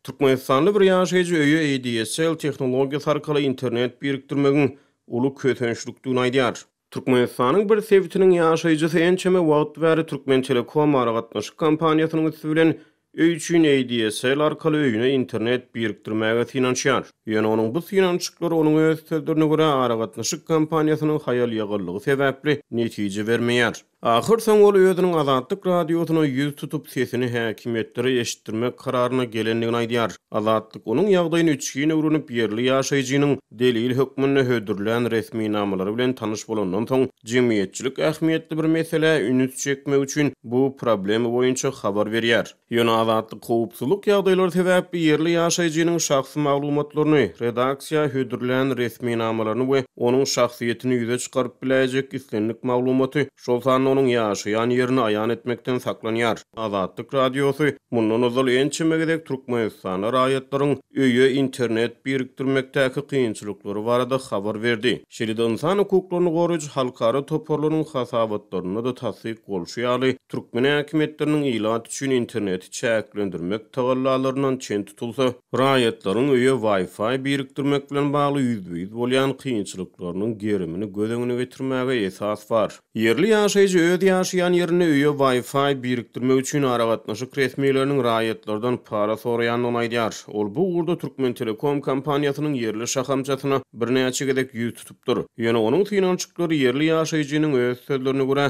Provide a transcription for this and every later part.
Türkmenistanly bir ýaşaýjy öýe ADSL tehnologiýasy arkaly internet birikdirmegiň uly kösençlikdigini aýdýar. Türkmenistanyň bir sebitiniň ýaşaýjysy ençeme wagt bäri Türkmentelekom aragatnaşyk kompaniýasynyň üsti bilen öý üçin ADSL arkaly öýüne internet birikdirmäge synanyşýar. Ýöne onuň bu synanyşyklary onuň öz sözlerine görä aragatnaşyk kompaniýasynyň haýal-ýagallygy sebäpli netije bermeýär. Ahyrsoňy ol özüniň Azatlyk Radiosyna ýüz tutup, sesini häkimiýetlere eşitdirmek kararyna gelendigini aýdýar. Azatlyk onuň ýagdaýyny içgin öwrenip, ýerli ýaşaýjynyň delil hökmünde hödürlän resminamalary bilen tanyş bolandan soň, jemgyýetçilik ähmiýetli bir meselä üns çekmek üçin bu problema boýunça habar berýär. Ýöne Azatlyk howpsuzlyk ýagdaýlary sebäpli ýerli ýaşaýjynyň şahsy maglumatlaryny, redaksiýa hödürlän resminamalaryny we onuň şahsyýetini ýüze çykaryp biläýjek islendik maglumaty, şol sanda onuň ýaşaýan ýerini aýan etmekden saklanýar. Azatlyk Radiosy mundan ozal ençeme gezek Türkmenistanda raýatlaryň öýe internet birikdirmekdäki kynçylyklary barada habar berdi. Şeýle-de ynsan hukuklaryny goraýjy halkara toparlarynyň hasabatlarynda-da tassyk bolşy ýaly, türkmen häkimiýetleriniň ilat üçin interneti çäklendirmek tagallalaryndan çen tutulsa, raýatlaryň öýe Wi-Fi birikdirmek bilen bagly ýüzbe-ýüz bolýan kynçylyklarynyň gerimini göz öňüne getirmäge esas bar. Ýerli ýaşaýjy öz ýaşaýan ýerinde öýe Wi-Fi birikdirmek üçin aragatnaşyk resmileriniň raýatlardan para soraýandygyny aýdýar. Ol bu ugurda Türkmentelekom kompaniýasynyň ýerli şahamçasyna birnäçe gezek ýüz tutupdyr. Ýöne onuň synanyşyklary ýerli ýaşaýjynyň öz sözlerine görä,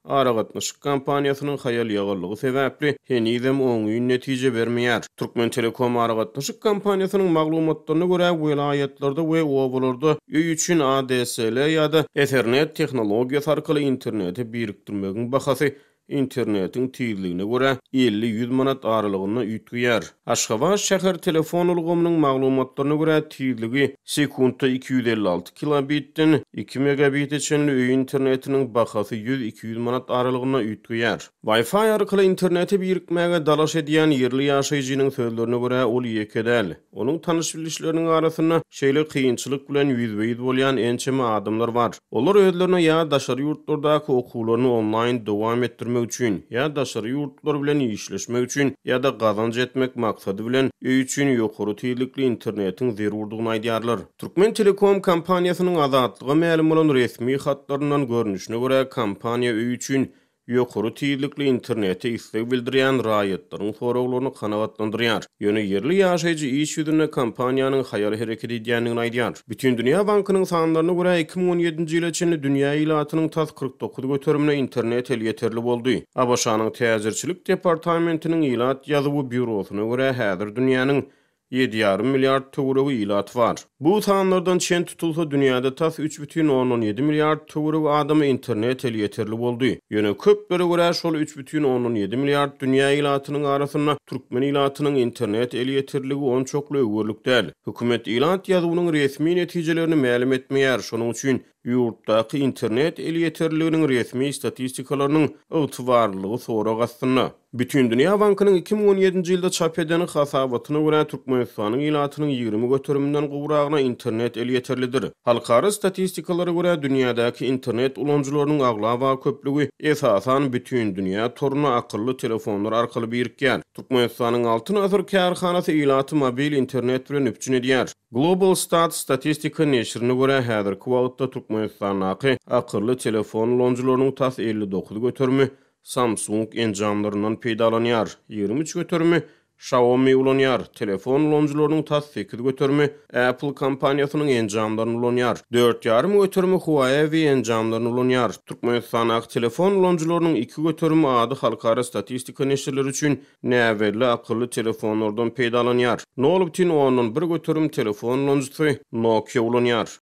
aragatnaşyk kompaniýasynyň haýal-ýagallygy sebäpli henizem oňyn netije bermeýär. Türkmentelekom aragatnaşyk kompaniýasynyň maglumatlaryna görä, welaýatlarda we obalarda öý üçin ADSL ýa-da Ethernet tehnologiýasy arkaly internete birikdirmegiň bahasy internetiň tizligine görä 50-100 manat aralygynda üýtgeýär. Aşgabat şäher telefon ulgamynyň maglumatlaryna görä, tizligi sekuntda 256 kilobitden iki megabite çenli öý internetiniň bahasy 100-200 manat aralygynda üýtgeýär. Wi-Fi arkaly internete birikmäge dalaş edýän ýerli ýaşaýjynyň sözlerine görä, ol ýeke däl. Onuň tanyş-bilişleriniň arasynda şeýle kynçylyk bilen ýüzbe-ýüz bolýan ençeme adamlar bar. Olar özlerine ýa daşary ýurtlardaky okuwlaryny onlaýn dowam etdirmek üçin, ýa daşary ýurtlular bilen işleşmek üçin, ýa-da gazanç etmek maksady bilen öý üçin ýokary tizlikli internetiň zerurdygyny aýdýarlar. Türkmentelekom kompaniýasynyň Azatlyga mälim bolan resmi hatlaryndan görnüşine görä, kompaniýa öý üçin ýokary tizlikli internete isleg bildirýän raýatlaryň soraglaryny kanagatlandyrýar. Ýöne ýerli ýaşaýjy iş ýüzünde kompaniýanyň haýal hereket edýändigini aýdýar. Bütindünýä bankynyň sanlaryna görä, 2017-nji ýyla çenli dünýä ilatynyň tas 49 göterimine internet elýeterli boldy. ABŞ-nyň Täjirçilik departamentiniň Ilat ýazuwy býurosyna görä, häzir dünýäniň Ýedi ýarym milliard töweregi ilaty bar. Bu sanlardan çen tutulsa, dünýäde tas 3,7 milliard töweregi adama internet elýeterli boldy. Ýöne köplere görä, şol 3,7 milliard dünýä ilatynyň arasynda türkmen ilatynyň internet elýeterliligi onçakly öwerlik däl. Hökümet ilat ýazuwynyň resmi netijelerini mälim etmeýär, şonuň üçin Ýurtdaky internet elýeterliliginiň resmi statistikalarynyň ygtybarlylygy sorag astynda. Bütindünýä bankynyň 2017-nji ýylda çap eden hasabatyna görä, Türkmenistanyň ilatynyň 20 göteriminden gowragyna internet elýeterlidir. Halkara statistikalara görä, dünýädäki internet ulanyjylarynyň aglaba köplügi esasan bütindünýä toruna akylly telefonlar arkaly birikýär. Türkmenistanyň Altyn asyr kärhanasy ilaty mobil internet bilen üpjün edýär. Global Stat statistika neşirine görä, häzirki wagtda Türkmenistandaky akylly telefon ulanyjylarynyň tas 59 göterimi Samsung enjamlaryndan peýdalanýar, 23 göterimi Xiaomi ulanýar, telefon ulanyjylarynyň tas 8 göterimi Apple kompaniýasynyň enjamlaryny ulanýar, dört ýarym göterimi Huawei enjamlaryny ulanýar. Türkmenistandaky telefon ulanyjylarynyň 2 göterimi ady halkara statistika neşirleri üçin Näbelli akylly telefonlardan peýdalanýar. Nol bütin ondan bir göterim telefon ulanyjysy Nokia ulanýar.